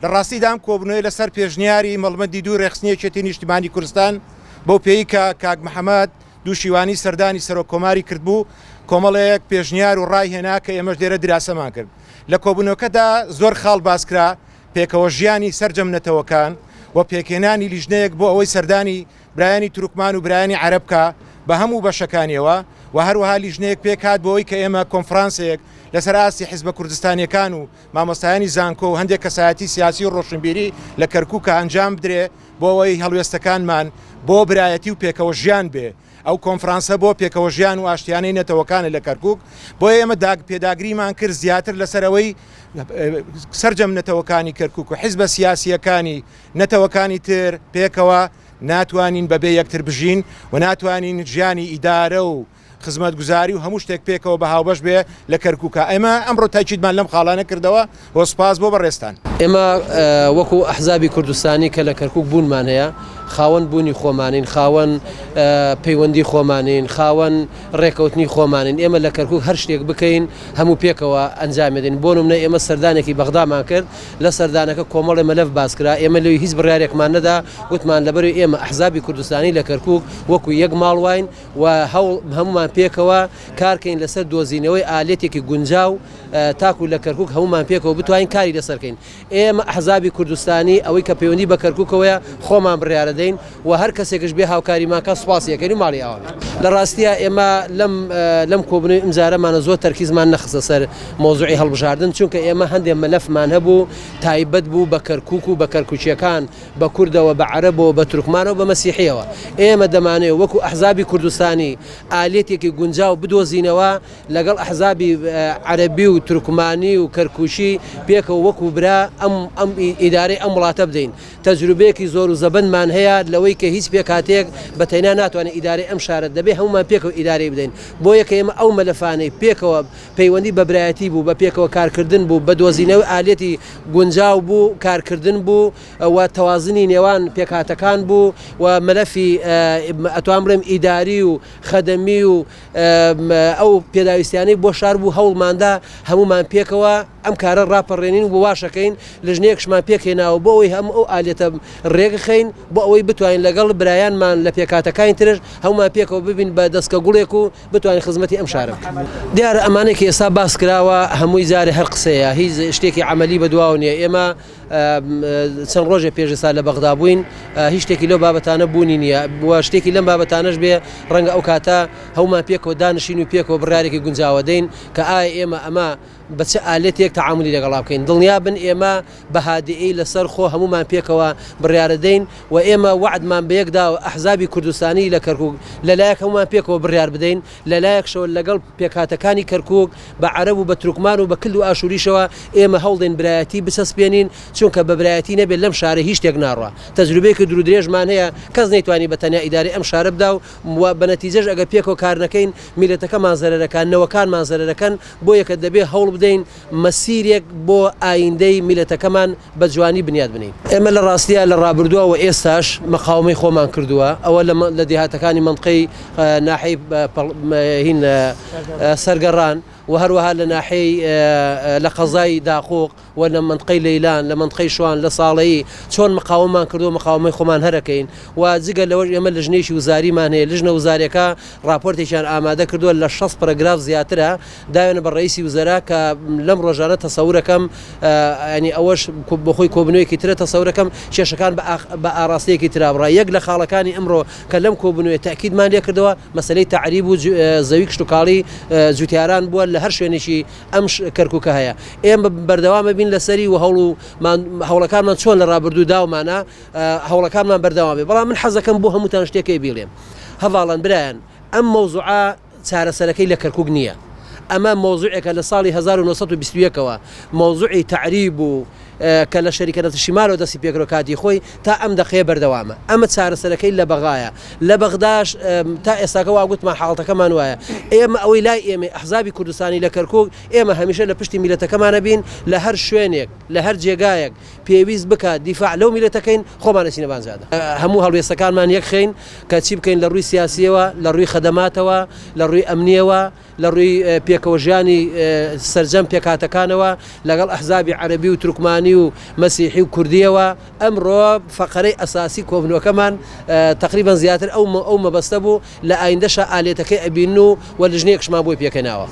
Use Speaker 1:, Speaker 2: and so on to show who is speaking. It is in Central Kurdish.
Speaker 1: لە ڕاستیدا ئەم کۆبوونەوەیە لەسەر پێشنیاری مەڵبەندی دووی ڕێکخستنی یەکێتی نیشتیمانی کوردستان بەو پێیی کە کاک محەمەد دووشیوانی سەردانی سەرۆک کۆماری کردبوو کۆمەڵێک پێشنیار و ڕای هێنا کە ئێمەش لێرە دراسەمان کرد. لە کۆبوونەوەکەدا زۆر خاڵ باس کرا، پێکەوە ژیانی سەرجەم نەتەوەکان و پێکهێنانی لیژنەیەک بۆ ئەوەی سەردانی برایانی تورکمان و برایانی عەرەب بکا بە هەموو بەشەکانیەوە و هەروەها لیژنەیەک پێکهات بۆ ئەوەی کە ئێمە کۆنفرانسێک لەسەر ئاستی حیزبە کوردستانیەکان و مامۆستایانی زانکۆ و هەندێک کەسایەتی سیاسی و ڕۆشنبیری لە کەرکوکا ئەنجام بدرێ بۆ ئەوەی هەڵوێستەکانمان بۆ برایەتی و پێکەوە ژیان بێ. ئەو کۆنفرانسە بۆ پێکەوەژیان و ئاشتیانەی نەتەوەکانە لە کەرکوک، بۆیە ئێمە پێداگریمان کرد زیاتر لەسەر ئەوەی سەرجەم نەتەوەکانی کەرکوک و حیزبە سیاسییەکانی نەتەوەکانی تر پێکەوە ناتوانین بەبێ یەکتر بژین و ناتوانین ژیانی ئیدارە و خزمەتگوزاری و هەموو شتێک پێکەوە بە هاوبەش بێ لە کەرکوکا. ئێمە ئەمڕۆ تاکیدمان لەم خاڵانە کردەوە و سوپاس بۆ بەڕێزتان.
Speaker 2: ئێمە وەکو ئەحزابی کوردستانی کە لە کەرکوک بوونمان هەیە، خاوەن بوونی خۆمانین، خاوەن پەیوەندی خۆمانین، خاوەن ڕێکەوتنی خۆمانین، ئێمە لە کەرکوک هەر شتێک بکەین هەموو پێکەوە ئەنجامی دەین، بۆ نمونە ئێمە سەردانێکی بەغدامان کرد، لە سەردانەکە کۆمەڵێ مەلەف باس کرا، ئێمە لەوێ هیچ بڕیارێکمان نەدا، وتمان لەبەرئەوەی ئێمە ئەحزابی کوردستانی لە کەرکوک وەکو یەک ماڵ واین و هەوڵ هەموومان پێکەوە کارکەین لەسەر دۆزینەوەی ئالیەتێکی گونجاو تاکو لە کەرکوک هەموومان پێکەوە بتوانین کاری لەسەر کەین. ئێمە ئەحزابی کوردستانی ئەوەی کە پەیوەندی بە کەرکوکەوەیە خۆمان بڕیارەدەین و هەر کەسێکش بێ هاوکاریمان کات سوپاسی ئەکەین و ماڵی ئاوا بێت. لە ڕاستیا ئێمە لەم لەم کۆبوونەوەی ئەمجارەمانە زۆر تەرکیزمان نەخستە سەر مەوزوعی هەڵبژاردن چونکە ئێمە هەندێ مەلەفمان هەبوو تایبەت بوو بە کەرکوک و بە کەرکوکییەکان بە کوردەوە بە عەرەبەوە بە تورکمانەوە بە مەسیحییەوە ئێمە دەمانەوێت وەکو ئەحزابی کوردستانی ئالیەتێکی گونجاو بدۆزینەوە لەگەڵ ئەحزابی عەرەبی و تورکمانی و کەرکوکی پێکەوە وەکو برا ئەم ئەم ئیدارەی ئەم وڵاتە بدەین. تەجروبەیەکی زۆر و زەبەندمان هەیە لەوەی کە هیچ پێکهاتەیەک بە تەنیا ناتوانێت ئیدارەی ئەم شارە دەبێ هەموومان پێکەوە ئیدارەی بدەین. بۆیە کە ئێمە ئەو مەلەفانەی پێکەوە پەیوەندی بە برایەتی بوو، بە پێکەوە کارکردن بوو، بە دۆزینەوەی ئالیەتی گونجاو بوو، کارکردن بوو و تەوازنی نێوان پێکهاتەکان بوو و مەلەفی ئەتوانم بڵێم ئیداری و خەدەمی و ئەو پێداویستیانەی بۆ شار بوو هەوڵماندا هەموومان پێکەوە ئەم کارە ڕاپەڕێنین و واشەکەین لژنەیەکشمان پێکهێناوە بۆ ئەوەی هەموو ئەو ئالیەتە ڕێکخەین بۆ ئەوەی بتوانین لەگەڵ برایانمان لە پێکهاتەکانی ترش هەموومان پێکەوە ببین بە دەسکە گوڵێک و بتوانین خزمەتی ئەم شارە بکەین. دیارە ئەمانەی کە ئێستا باس کراوە هەمووی جارێ هەر قسەیە هیچ شتێکی عەمەلی بەدواوە نییە ئێمە چەند ڕۆژێ پێش ئێستا لە بەغدا بووین هیچ شتێکی لەو بابەتانە بوونی نییە و شتێکی لەم بابەتانەش بێ ڕەنگە ئەو کاتە هەموومان پێکەوە دانیشین و پێکەوە بڕیارێکی گونجاوە دەین کە ئایا ئێمە ئەمە بە چ ئالەتێک تەعامولی لەگەڵا بکەین دڵنیا بن ئێمە بە هادیی لەسەر خۆ هەموومان پێکەوە بڕیارەدەین و ئێمە وەعدمان بە یەک داوە ئەحزابی کوردستانی لە کەرکوک لەلایەک هەموومان پێکەوە بڕیار بدەین لەلایەکشەوە لەگەڵ پێکهاتەکانی کەرکوک بە عەرەب و بە تورکمان و بە کلد و ئاشوریشەوە ئێمە هەوڵدەین برایەتی بچەسپێنین چونکە بە برایەتی نەبێت لەم شارە هیچ شتێک ناڕوا تەجروبەیەکی دورودرێژمان هەیە کەس نەیتوانی بە تەنیا ئیدارەی ئەم شارە بدا و بە نەتیجەش ئەگەر پێکەوە کار نەکەین میللەتەکەمان زەرەرەکا نەوەکانمان زەرەرەکەن بۆیەکە دەبێ هەوڵ بدەین مەسیرێک بۆ ئایندەی میللەتەکەمان بە جوانی بنیات بنێین. ئێمە لە ڕاستیا لە ڕابردووە و ئێستاش مقاومەی خۆمان کردووە، ئەوە لە لە دێهاتەکانی مەنتقەی ناحیەی هین سەرگەڕان و هەروەها لە ناحیەی لە قەزای داقوق و لە مەنتقەی لەیلان، لە مەنتقەی شوان، لە ساڵەیی چۆن مقاومەمان کردووە مقاومەی خۆمان هەر ئەکەین و جگە لەوەش ئێمە لژنەیەکی وزاریمان هەیە، لژنە وزاریەکە ڕاپۆرتێکیان ئامادە کردووە لە 60 پەرەگراف زیاترە داوێنە بە ڕەئیسی وزەرا کە لەم ڕۆژانە تەسەورەکەم ینی ئەوەش بۆ خۆی کۆبوونەوەیەکی ترە تەسەورەکەم کێشەکان بە ئاراستەیەکی ترا بڕا یەک لە خاڵەکانی ئەمڕۆ کە لەم کۆبوونەوەی تاکیدمان لێ کردەوە مەسەلەی تەعریب و زەوی کشتوکاڵی جوتیاران بووە لە هەر شوێنێکی ئەم کەرکوکە هەیە ئێمە بەردەوامە بین لەسەری و هەوڵ و هەوڵەکانمان چۆن لە ڕابردوو داومانە هەوڵەکانمان بەردەوام بێ بەڵام من حەزەکەم بۆ هەمووتان شتێکەی بیڵێم هەڤاڵان برایان ئەم مەوزوعە چارەسەرەکەی لە کەرکوک نییە. ئەمە مەوزوعێکە لە ساڵی 1921 ەوە مەوزوعی تەعریب و کە لە شەریکە نەفت شیمالەوە دەستی پێکردوە کاتی خۆی تا ئەم دەقەیە بەردەوامە. ئەمە چارەسەرەکەی لە بەغایە. لە بەغداش تا ئێستاکە وا گوتمان حاڵەتەکەمان وایە. ئێمە ئەوەی لای ئێمەی ئەحزابی کوردستانی لە کەرکوک ئێمە هەمیشە لە پشتی میللەتەکەمانە بین لە هەر شوێنێک لە هەر جێگایەک پێویست بکات دیفاع لەو میللەتە کەین خۆمان ئەچینە بان جادە. هەموو هەڵوێستەکانمان یەک خەین کە چی بکەین لە ڕووی سیاسییەوە، لە ڕووی خەدەماتەوە، لە ڕووی ئەمنییەوە، لە ڕووی پێکەوە. پێکەوەژیانی سەرجەم پێکهاتەکانەوە لەگەڵ ئەحزابی عەرەبی و تورکمانی و مەسیحی و کوردیەوە. ئەمڕۆ فەقەرەی ئەساسی کۆبنەوەکەمان تەقریبەن زیاتر ئەو ئەو مەبەستە بوو، لە ئایندەشا ئالێتەکەی ئەبینن و و لژنەیەکشمان بۆی پێکهێناوە.